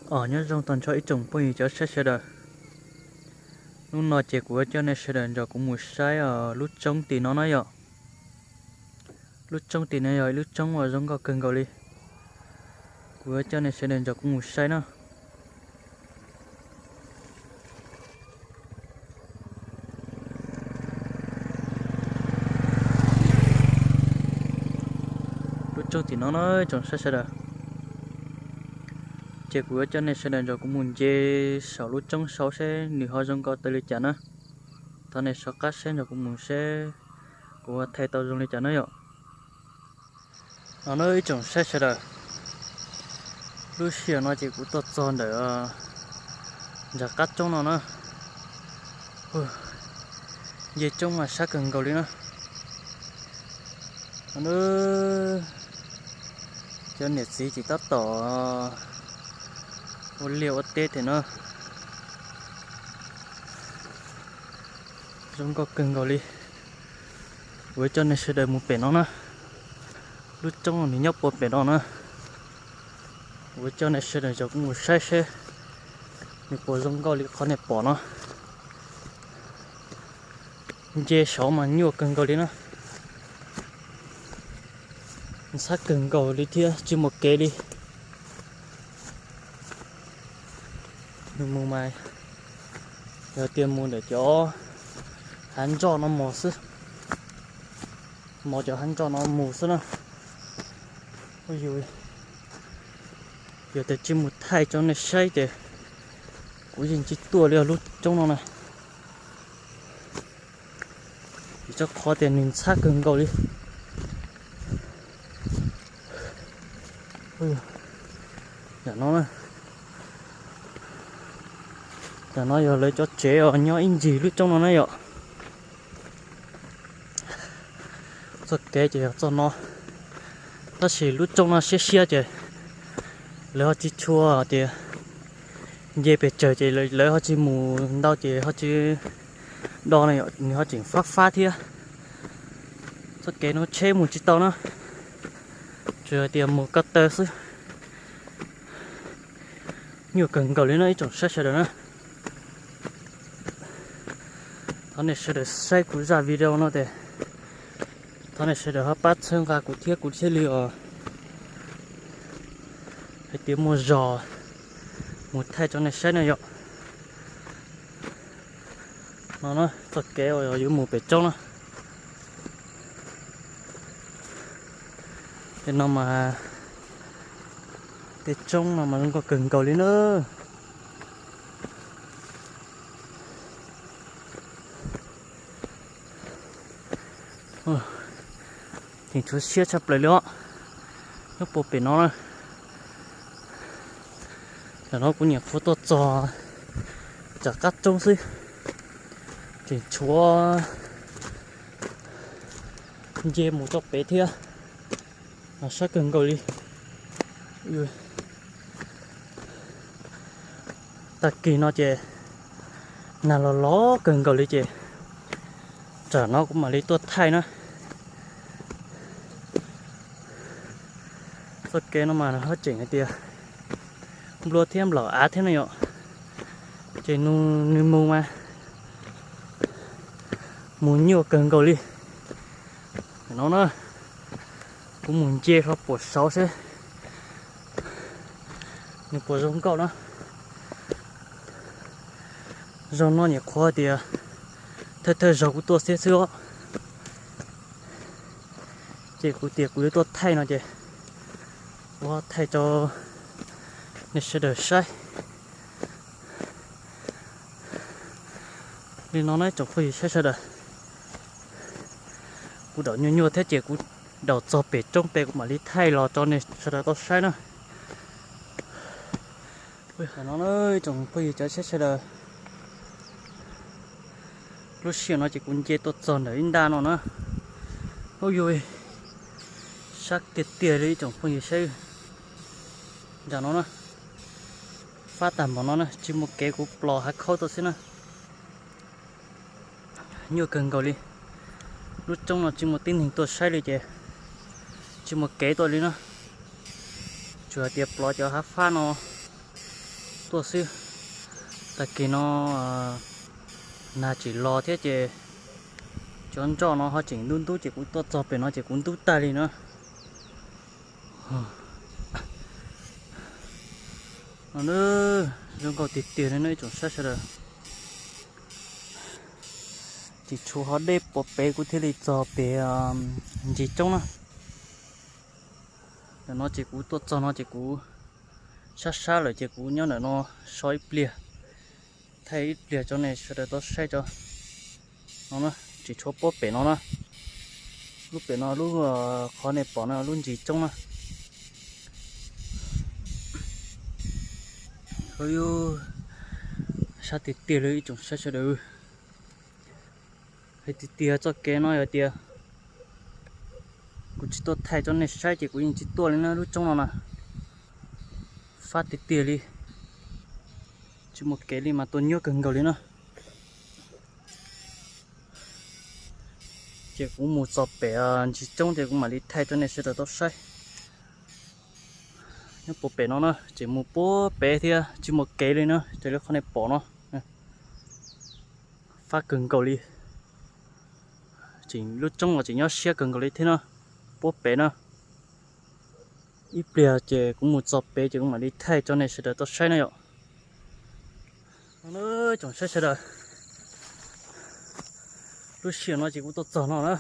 Os, nyob zoo tag nrho ib tsoom phooj ywg cov saib sawv daws. Hnub no ces kuv yuav coj nej sawv daws nrog kuv mus saib lub roob tim no na yom. Lub roob tim no yog ib lub roob uas zoo nkauj kawg nkaus li. Kuv yuav coj nej sawv daws nrog kuv mus saib na. Lub roob tim no na tsoom saib sawv daws. Ces kuv yuav coj nej sawv daws nrog kuv mus nce saum lub roob saud seb nws ho zoo nkauj tau li cas na. Thov nej sawv qab saib nrog kuv mus seb kuv ua thaij tau zoo li cas na yom. No na ib tsoom saib sawv daws, lub sij hawm no ces kuv tuaj txog ntawm ntawm qab roob no na. Nce roob mas sab kawg nkaus li na. Cov niam txiv ces tab tom ua liaj ua teb thiab na. Zoo nkauj kawg nkaus li. Kuv yuav coj nej sawv daws mus pem no na. Lub roob no nws nyob puag pem no na. Kuv yuav coj nej sawv daws nrog kuv mus saib seb nws puas zoo nkauj li qhov nej pom no. Nce saud mas nyuaj kawg nkaus li na. Ntxhab kawg nkaus li thiab tsis muaj kev li. Nws mus mas yog tias mus ntawm cov hav ntsoj no mos xwb, mos cov hav ntsoj no mus xwb na. Yog tias tsis mus thaij rau nej saib ces kuv yeej tsis tuaj li os lub roob no na. Vim rau qhov tias nws ntxhab kawg nkaus li. Tam no, tam no yog lawv cov tsev os nyob ib ncig lub roob no na yom. Txoj kev ces yog txoj no, tab sis lub roob no siab siab ces lawv ho tsis tshua tias nce pes tsawg ces lawv ho tsis mus ntau ces ho tsis do na yom, nws ho tseem fab fab thiab. Txoj kev no tsheb mus tsis tau na, tsuas hais tias mus ko taw xwb. Nyuaj kawg nkaus li no ib tsoom saib sawv daws na. Thov nej sawv daws saib kuv zaj video no ces thov nej sawv daws ho pab txhawb nqa kuv thiab kuv thiaj li os hais tias muaj zog mus thaij rau nej saib no yom. No na txoj kev uas yuav mus pem roob na. Tej no mas, tej roob no mas zoo nkauj kawg nkaus li na. Tseem tshuav siab tshaj plaws li os. Nyob puag pem no na. Tam no kuv nyuam qhuav tuaj txog tom qab roob xwb, tseem tshuav nce mus rau pem thiab. Sab kawg nkaus li. Tag kis no ces nag los los kawg nkaus li ces tsam no kuv mam li tuaj thaij na. Txoj kev no mas ho tseem hais tias nplua thiab nplaum av thiab no yom, ces nws mus mas mus nyuaj kawg nkaus li. No na, kuv mus nce hlo puag saud seb nws puas zoo nkauj na. Zaum no nyuam qhuav tias thawj thawj zaug kuv tuaj xwb xwb os. Ces kuv tias kuv yuav tuaj thaij no ces kuv thaij rau nej sawv daws saib li no na tsoom phooj ywg saib sawv daws. Kuv daum nyuaj nyuaj thiab ces kuv daum txog pem roob pem kuv mam li thaij los rau nej sawv daws tau saib na. No tsoom phooj ywg cov saib sawv daws, lub sij hawm no ces kuv nce tuaj txog ntawm ib nta no na. Ub yuj, sab tiag tiag li ib tsoom phooj ywg saib. Nram no na, fab tag npaum no na, tsis muaj kev kuv plos hav khaub tuaj xwb na. Nyuaj kawg nkaus li. Lub roob no tsis muaj tib neeg tuaj saib li ces tsis muaj kev tuaj li na. Tsuas hais tias plos cov hav fab no tuaj xwb. Tag kis no nag tsis los thiab ces cov nroj no ho tseem ntub ntub ces kuv tuaj txog pem no ces kuv ntub tag li na. Zoo nkauj tiag tiag li no ib tsoom saib sawv daws. Tsis tshua ho deb puas pem kuv thiaj li txog pem ntsis coob na. Ntawm no ces kuv tuaj txog no ces kuv sab sab lawm ces kuv nyob ntawm no so ib pliag, thaij ib pliag tso nej sawv daws tau saib tso. No na, tsis tshua puab pem no na. Lub pem no lub qhov nej pom no lub ntsis coob na. Sab tiag tiag li ib tsoom saib sawv daws. Hais tiag tiag txoj kev no yog tias kuv tsis tuaj thaij tso nej saib ces kuv yeej tsis tuaj li na lub roob no na. Fab tiag tiag li, tsis muaj kev li mas tuaj nyuaj kawg nkaus li na. Ces kuv mus txog pem ntsis coob ces kuv mam li thaij rau nej sawv daws tau saib. Nyob puag pem no na ces mus puag pem thiab tsis muaj kev li na raws li qhov nej pom no. Fab kawg nkaus li. Tseem lub roob los tseem nyob siab kawg nkaus li thiab na. Puag pem na. Ib pliag ces kuv mus txog pem ces kuv mam li thaij rau nej sawv daws tau saib na yom. Tsoom saib sawv daws, lub sij hawm no ces kuv tuaj txog no na.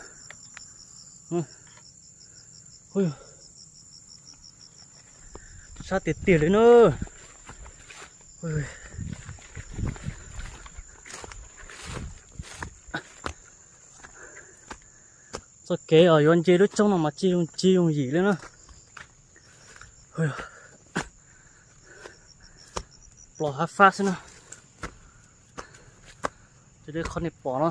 Sab tiag tiag li na. Txoj kev uas yuav nce lub roob no mas tsis yooj yim li na. Plos hav fab xwb na. Raws li qhov nej pom no.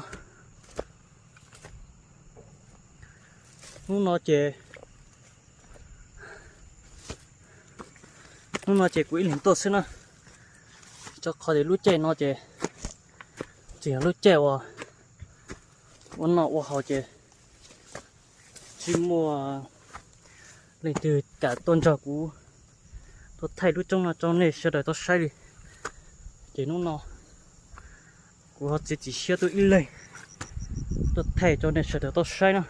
Hnub no ces, hnub no ces kuv ib leeg tuaj xwb na. Rau qhov tias lub caij no ces tseem yog lub caij uas ua noj ua haus ces tsis muaj leej twg kam tuaj nrog kuv tuaj thaij lub roob no rau nej sawv daws tau saib li. Ces hnub no kuv ho txiav txim siab tuaj ib leeg tuaj thaij rau nej sawv daws tau saib na.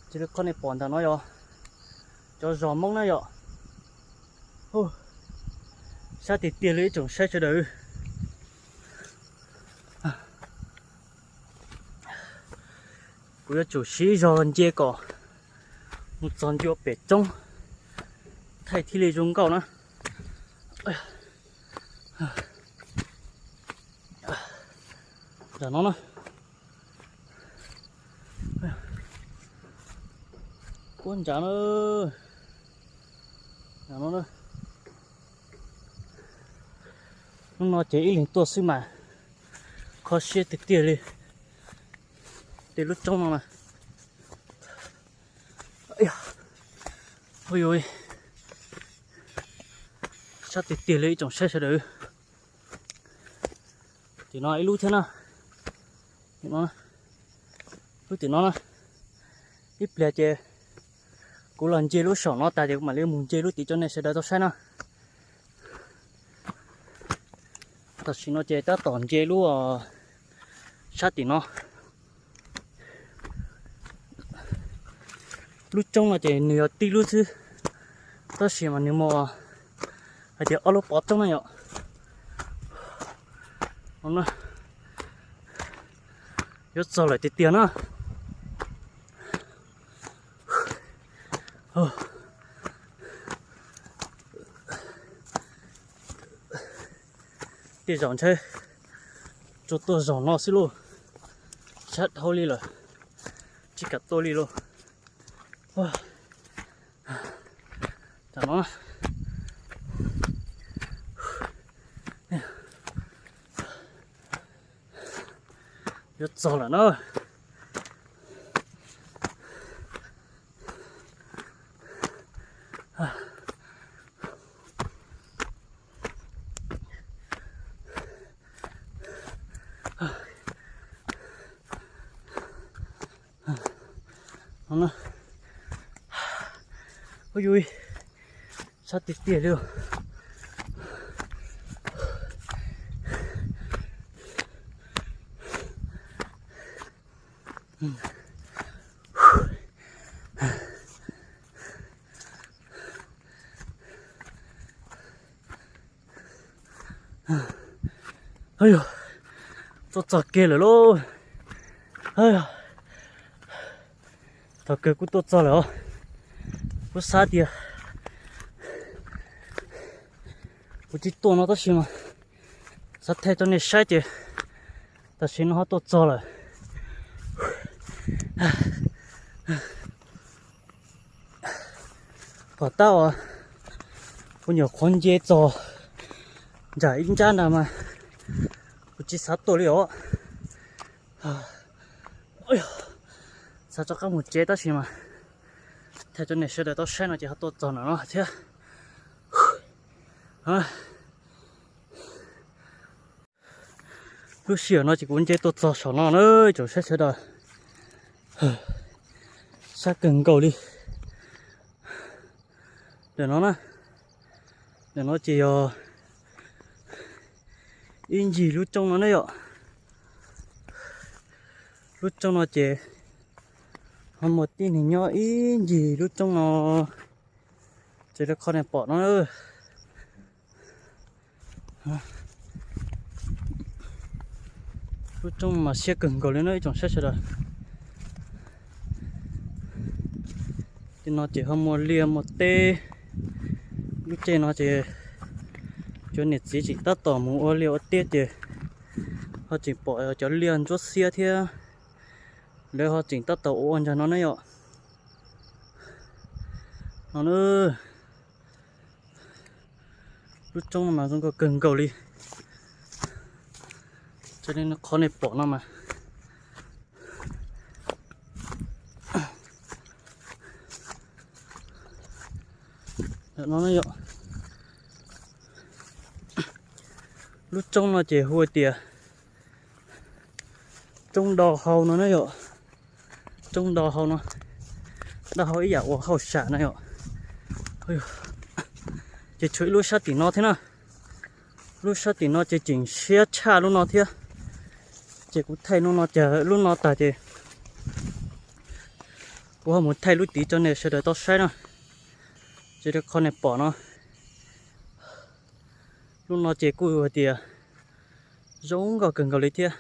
Cia li qhov nej pom ntawm no yog cov zos Hmoob na yom. Sab tiag tiag li ib tsoom saib sawv daws. Kuv yuav tsum siv zog nce kom mus txog ncua pem roob thaij thiaj li zoo nkauj na. Nram no na. Puab nram na. Nram no na. Hnub no ces ib leeg tuaj xwb mas kho siab tiag tiag li. Tej lub roob no na. Sab tiag tiag li ib tsoom saib sawv daws. Tim no ib lub thiab na. Lub tim no na. Ib pliag ces kuv los nce lub saum no tas ces kuv mam li mus nce lub tim rau nej sawv daws tau saib na. Tam sim no ces tab tom nce lub sab tim no. Lub roob no ces nws yog tib lub xwb, tab sis mas nws muaj hais tias ob lub pov roob na yom. Yuav txog lawm tiag tiag na. Tej zaum ntshe tsuas tuaj zaum no xwb lauj, sab dhau li lawm, tsis kam tuaj li lauj. Tam no yuav txog lawm na. Ua yus sab tiag tiag li. Tuaj txog kiag lawm lauj. Thaum kawg kuj tuaj txog lawm os. Kuv xav tias kuv tsis tuaj no tab sis mas xav thaij rau nej saib ces tam sim no ho tuaj txog lawm. Pom tab uas kuv nyuam qhuav nce txog nram ib nrab ntag mas kuv tsis xav tuaj li os. Xav rov qab mus tsev tab sis mas thaij rau nej sawv daws tau saib no ces ho tuaj txog ntawm no thiab. Lub sij hawm no ces kuv nce tuaj txog saum no na, tsoom saib sawv daws, sab kawg nkaus li. Ntawm no na, ntawm no ces yog ib ncig lub roob no ne yom. Lub roob no ces ho muaj tib neeg nyob ib ncig lub roob no, raws li qhov nej pom no. Lub roob mas siab kawg nkaus li no ib tsoom saib sawv daws. Tej no ces ho muaj liaj muaj teb. Lub caij no ces cov niam txiv tseem tab tom mus ua liaj ua teb ces ho tseem pom cov liaj ntsuab xiab thiab. Lawv ho tseem tab tom ua ua ntag no ne yom. No na, lub roob no mas zoo nkauj kawg nkaus li. Raws li qhov nej pom no mas, no yom, lub roob no ces hu tias roob do hau no na yom. Roob do hau no, do hau ib yam uas hauj sam na yom. Ces tshuav ib lub sab tim no thiab na. Lub sab tim no ces tseem siab tshaj lub no thiab. Ces kuv thaij lub no, lub no tag ces kuv ho mus thaij lub tid rau nej sawv daws tau saib na. Ces rau qhov nej pom no, lub no ces kuj hais tias zoo nkauj kawg nkaus li thiab.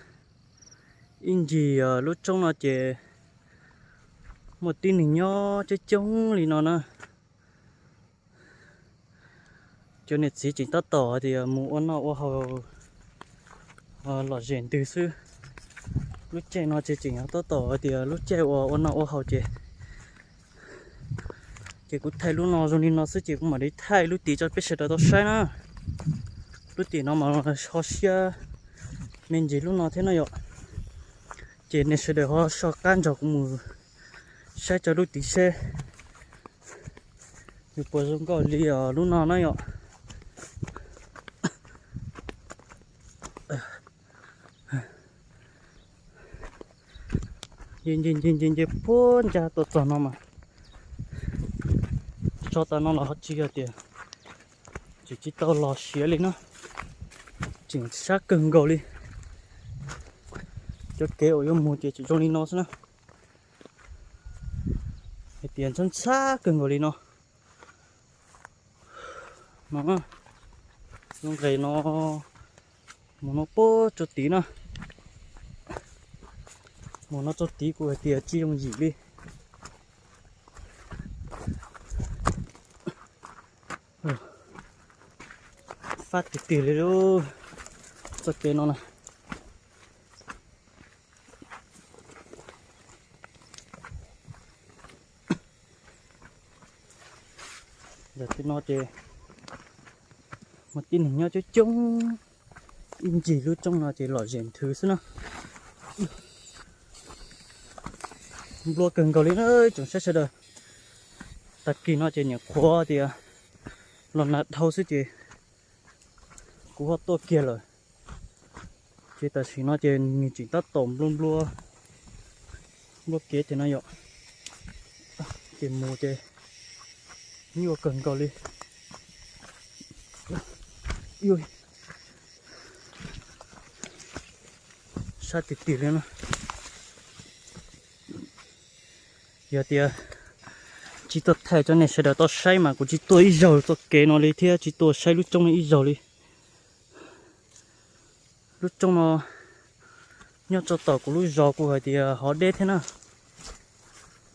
Ib ncig lub roob no ces muaj tib neeg nyob coob coob li no na. Cov niam txiv tseem tab tom hais tias mus ua noj ua haus lom zem ntws xwb. Lub caij no ces tseem yog tab tom hais tias lub caij uas ua noj ua haus ces, ces kuv thaij lub no zoo li no xwb ces kuv mam li thaij lub tid rau peb sawv daws tau saib na. Lub tim no mas ho siab me ntsis lub no thiab no yom. Ces nej sawv daws ho soj qab nrog kuv mus saib rau lub tid seb nws puas zoo nkauj li os lub no na yom. Nce nce nce nce nce puag ncaj tuaj txog no mas, tso tas no los ho tsis yog tias tseem tsis tau los siav li na, tseem sab kawg nkaus li. Cov kev uas yuav mus ces tseem zoo li no xwb na, hais tias ntxhab ntxhab kawg nkaus li no. No, lub nqes no mus no puag txog tid na, mus no txog tid kuv hais tias tsis yooj yim li. Fab tiag tiag li lub txoj kev no na. Yog tim no ces muaj tib neeg nyob coob coob, ib ncig lub roob no ces lom zem nthwv xwb na. Nplua kawg nkaus li na tsoom saib sawv daws. Tag kis no ces nyuam qhuav tias los nag dhau xwb ces kuv ho tuaj kiag lawm. Ces tam sim no ces nws tseem tab tom nplua nplua, nplua kev tiag no yom. Ces mus ces nyuaj kawg nkaus li. Sab tiag tiag li na. Yog tias tsis tuaj thaij rau nej sawv daws tau saib mas kuv tsis tuaj ib zaug txoj kev no li thiab tsis tuaj saib lub roob no ib zaug li. Lub roob no nyob tso tom kuv lub zos kuj hais tias hov deb thiab na.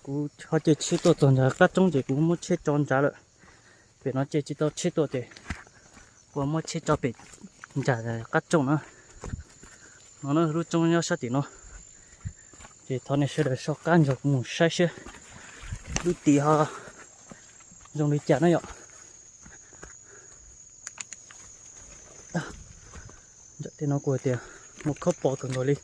Kuv ho cia tsheb tuaj txog nram qab roob ces kuv muab tsheb tso nrad lawm. Pem no ces tsis tau tsheb tuaj ces kuv muab tsheb tso pem nram qab roob na. No na, lub roob nyob sab tim no. Ces thov nej sawv daws soj qab nrog kuv mus saib seb lub tim ho zoo li cas na yom. Nram tej no kuj hais tias muaj khaub pos kawg nkaus li.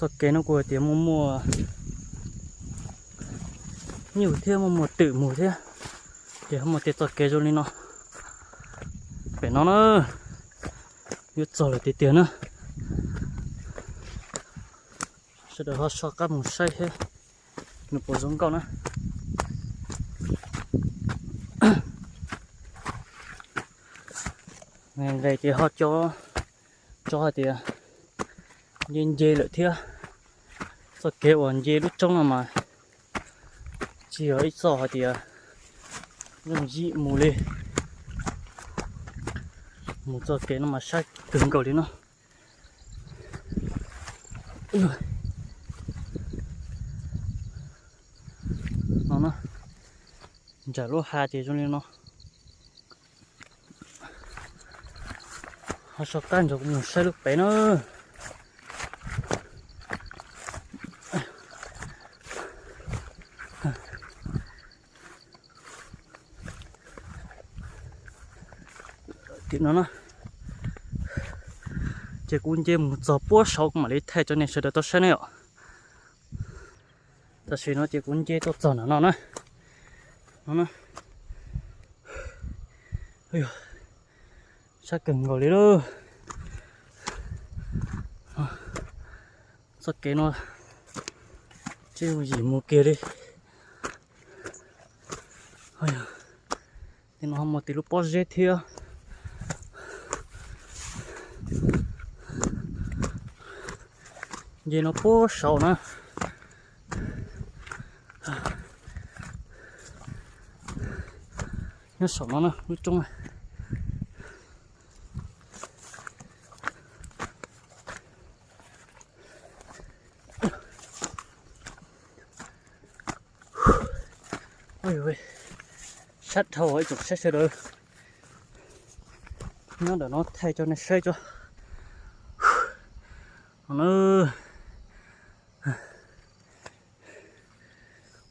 Txoj kev no kuj hais tias muaj muaj nyuj thiab muaj muaj twm mus thiab, ces ho muaj tej txoj kev zoo li no. Pem no na, yuav txog lawm tiag tiag na. Sawv daws ho soj qab mus saib thiab, nws puas zoo nkauj na. Nqes ces ho tso, tso hais tias nce nce lawm thiab. Txoj kev uas nce lub roob no mas tsis yog ib txoj hais tias yooj yim mus li. Mus txoj kev no mas sab kawg nkaus li no. No na, nram lub hav ces zoo li no. Ho soj qab nrog kuv mus saib lub pem na. Tim no na, ces kuv nce mus txog puag saud kuv mam li thaij rau nej sawv daws tau saib na yom. Tam sim no ces kuv nce tuaj txog nram no na. No na, sab kawg nkaus li lauj. Txoj kev no tsis yooj yim mus kiag li. Tej no ho muaj tej lub pob zeb thiab. Nce no puag saud na. Nyob saum no na lub roob. Sab dhau ib tsoom saib sawv daws. Nyob ntawm no thaij rau nej saib tso.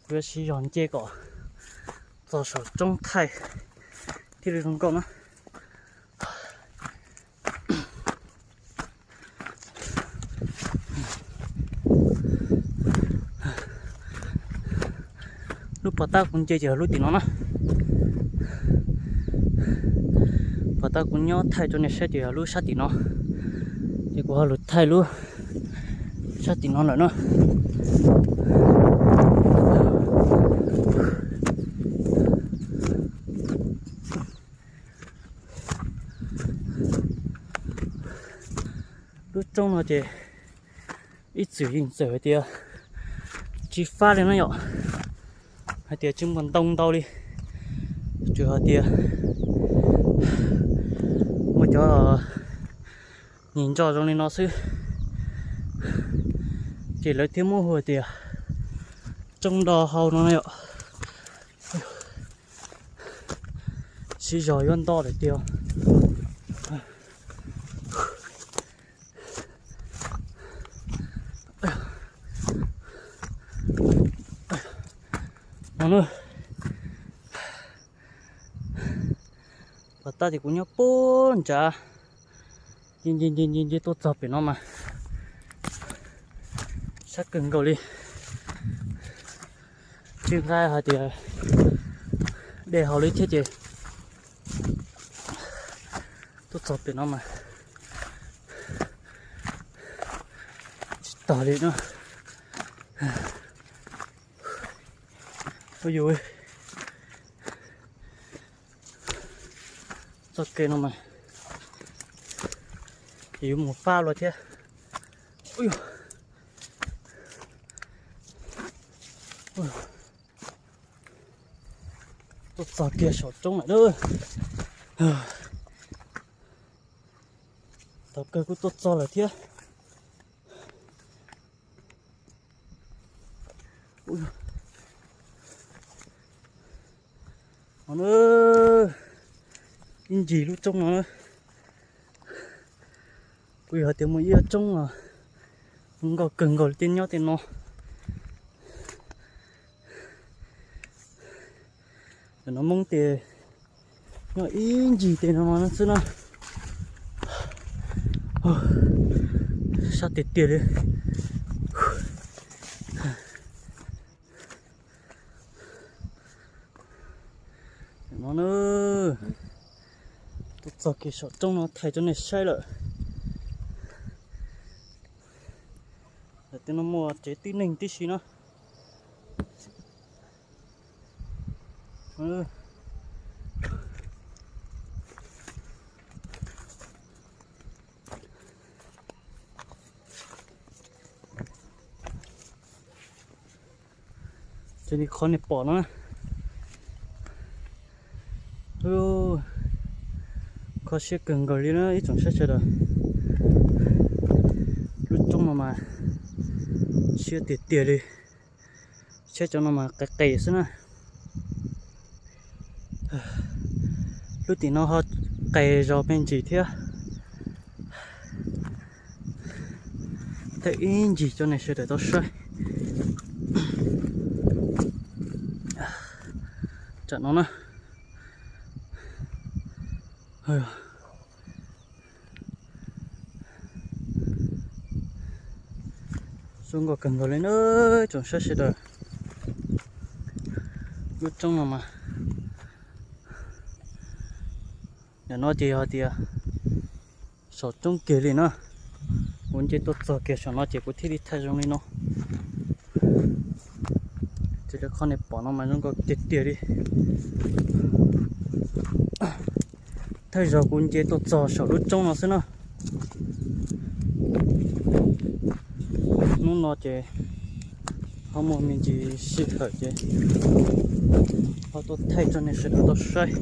Kuv yuav siv zog nce kom txog saum roob thaij thiaj li zoo nkauj na. Lub pas tab kuv nce ces yog lub tim no na. Pas tab kuv nyob thaij rau nej saib ces yog lub sab tim no. Ces kuv ho lug thaij lub sab tim no lawm na. Lub roob no ces ib txwm yeej txawm hais tias tsis fab li na yom, hais tias tsis muaj ntoo ntau li, tsuas hais tias muaj cov nyim ntso zoo li no xwb, ces lawv thiaj muab hu hais tias roob nto hau no na yom. Siv zog yuav nto lawm tiag. No na, pas tab ces kuv nyob puag nrad, nce nce nce nce nce tuaj txog pem no mas sab kawg nkaus li. Tsis nqa hais tias de hauv li thiab ces tuaj txog pem no mas tsis Tag li no. Ua yuav txoj kev no mas yuav mus fab luaj thiab. Tuaj txog kiag saum roob lawm na. Thaum kawg kuj tuaj txog lawm thiab. Ib ncig lub roob no na, kuj yog tias muaj ib lub roob os, zoo nkauj kawg nkaus li tej nyob tej no. Tam no Hmoob tias nyob ib ncig tej no no xwb na. Sab tiag tiag li. No na, tuaj txog kiag saum roob no thaij rau nej saib lawm. Tej no muaj tsev tib neeg tib si na. Ces li qhov nej pom no, kho siab kawg nkaus li na ib tsoom saib sawv daws. Lub roob no mas siab tiag tiag li. Saib cov no mas qis qis xwb na. Lub tim no ho qis zog me ntsis thiab. Thaij ib ncig cov nej sawv daws tau saib. Tam no na, zoo nkauj kawg nkaus li na tsoom saib sawv daws. Lub roob no mas, nim no ces yog tias saum roob kiag li na. Kuv nce tuaj txog kiag saum no ces kuv thiaj li thaij zoo li no. Ces li qhov nej pom no mas zoo nkauj tiag tiag li. Thaij zaug kuv nce tuaj txog saum lub roob no xwb na. Hnub no ces ho muaj me ntsis sij hawm ces ho tuaj thaij rau nej sawv daws tau saib.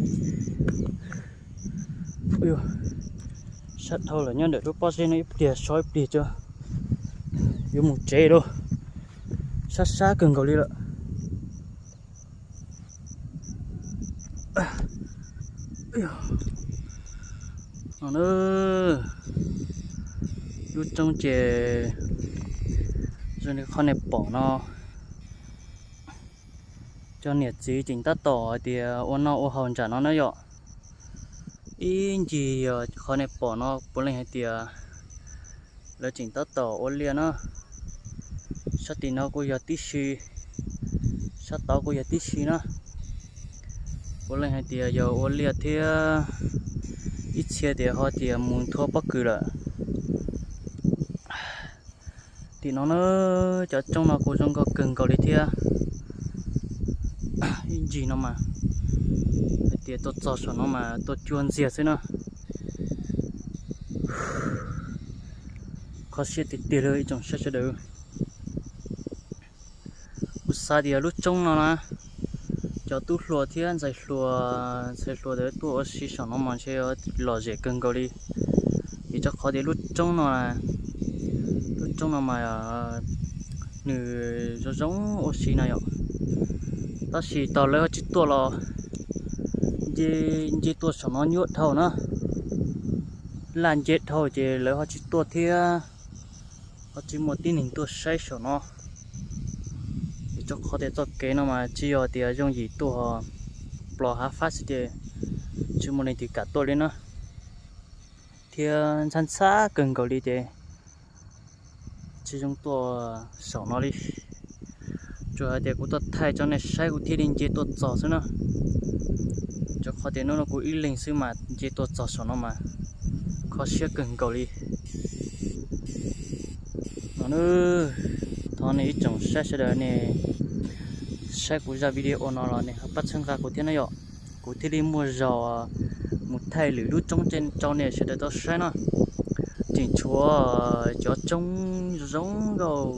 Sab dhau lawm nyob ntawm lub pob zeb no ib pliag so ib pliag tso yuav mus tsev lawm. Sab sab kawg nkaus li lawm. No na, lub roob ces zoo li qhov nej pom no. Cov niam txiv tseem tab tom hais tias ua noj ua haus nram no na yom. Ib ncig yog qhov nej pom no puav leej hais tias lawv tseem tab tom ua liaj na. Sab tim no kuj yog tib si, sab tod kuj yog tib si na. Puav leej hais tias yog ua liaj thiab ib txhia tias ho tias mus nthua pob kws lawm. Tim no na, cov roob no kuj zoo nkauj kawg nkaus li thiab. Ib ncig no mas hais tias tuaj txog saum no mas tuaj cuag ntxiag xwb na. Kho siab tiag tiag li ib tsoom saib sawv daws. Kuv xav tias lub roob no na, cov tub hluas thiab ntxhais hluas, ntxhais hluas ntawd tuaj ua si saum no mas ntshe lom zem kawg nkaus li. Vim rau qhov tias lub roob no, lub roob no mas nws zoo zoo ua si no yom. Tab sis tau lawv ho tsis tuaj los nce, nce tuaj saum no nyuaj dhau na. Laj nce dhau ces lawv ho tsis tuaj thiab, ho tsis muaj tib neeg tuaj saib saum no. Vim rau qhov tias txoj kev no mas tsis yog tias yooj yim tuaj, plos hav fab xwb ces tsis muaj leej twg kam tuaj li na. Thiab ntxhab ntxhab kawg nkaus li ces tsis zoo tuaj saum no li. Tsuas hais tias kuv tuaj thaij rau nej saib kuv thiaj li nce tuaj txog xwb na. Rau qhov tias hnub no kuv ib leeg xwb mas nce tuaj txog saum no mas kho siab kawg nkaus li no. Nws, thov nej ib tsoom saib sawv daws nej saib kuv zaj video no los nej ho pab txhawb nqa kuv thiab na yom. Kuv thiaj li muaj zog mus thaij lwm lub tsoob rau nej sawv daws tau saib no. Tseem tshuav cov tsoob zoo nkauj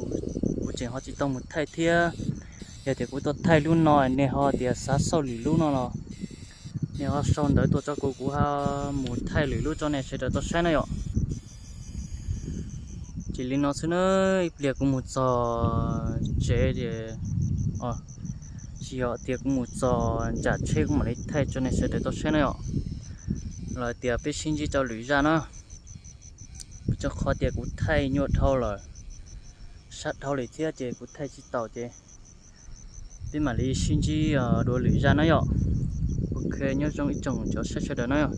kuv tseem ho tsis tau mus thaij thiab. Yog tias kuv tau thaij lub no nej ho tias xav xauj lwm lub no los nej ho sau ntawv tuaj tso kuv, kuv ho mus thaij lwm lub rau nej sawv daws tau saib na yom. Ces li no xwb na, ib pliag kuv mus txog tsev ces, tsis yog tias kuv mus txog nram tsheb kuv mam li thaij tso nej sawv daws tau saib na yom. Los tias peb sib ntsib rau lwm zaj na. Rau qhov tias kuv thaij nyuaj dhau lawm, sab dhau li thiab ces kuv thaij tsis taus ces peb mam li sib ntsib dua lwm zaj na yom. Ok, nyob zoo ib tsoom cov saib sawv daws na yom.